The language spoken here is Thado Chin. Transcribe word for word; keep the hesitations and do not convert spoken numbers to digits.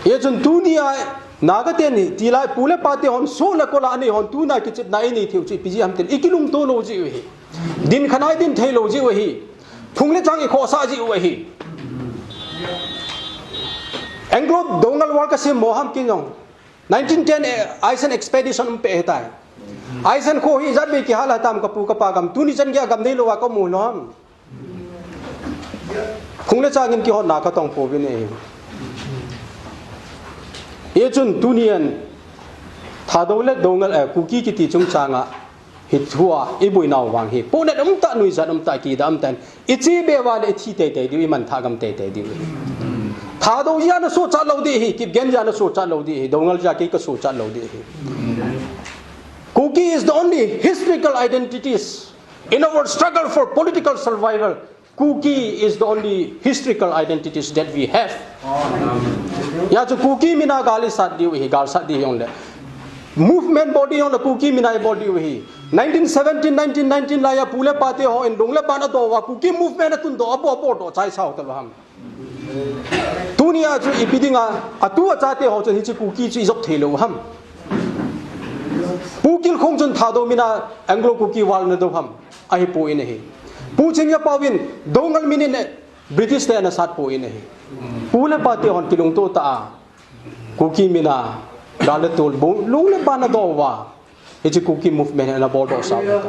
Hichun tunia Naga ten hi, tilai pu le pa te hon, soh le kol a anei hon, tuna kichepna inei theiyu chu ipi jeh ham itileh, ikilungto lou jeh u ahi. Din khanai din thei lou jeh u ahi. Phung le chang ikhohsah jeh u ahi. Anglo Dongal War kasem mo ham kei jong. Nineteen ten, eh, Isan Expedition um peh ahitai. Isan kho hi ijat vei kihal a tam kapu kapa gam. Tuni chan geiya gam neilou a kamu lou ham. Phung le chang in kihotna katong pouvin ahi. Hichun tunian Thadou le Dongal, eh, Kuki kiti chungchang a, hiche thua iboinau vang hi, pohnat umtah, nuijat umtah, kidah umtah in, iche be uva leh ithi teitei diu, imanthah gam teitei diu. Thadou jeh a ana sohchat lou ding ahi, Kipgen jeh a ana sohchat lou ding ahi, Dongal jeh a kei kasohchat lou ding ahi. Kuki is the only historical identities in our struggle for political survival. Kuki is the only historical identities that we have. Hijeh chun Kuki mina gal isat diu ahi, gal sat ding hijongleh, movement bol ding hijongleh Kuki mina ibol diu ahi. Nineteen seventeen, nineteen nineteen laiya pu le pa te hon dong le ban adoh uva Kuki movement atundoh, abol, aboldoh chai sao talou ham. Tunia chu ipi dinga atu achate ho chun hiche Kuki chu ijop thei lou ham. Pu Kilkhong chun Thadou mina Anglo Kuki War ana do ham. Ahipoi ahi. Pu Chingyapao in Dongal min in British te ana sat poi ahi. Pu le pa te hon kilungto tah a Kuki mina gal le tol, lung le ban adoh uva hiche Kuki movement ana boldoh sao ta.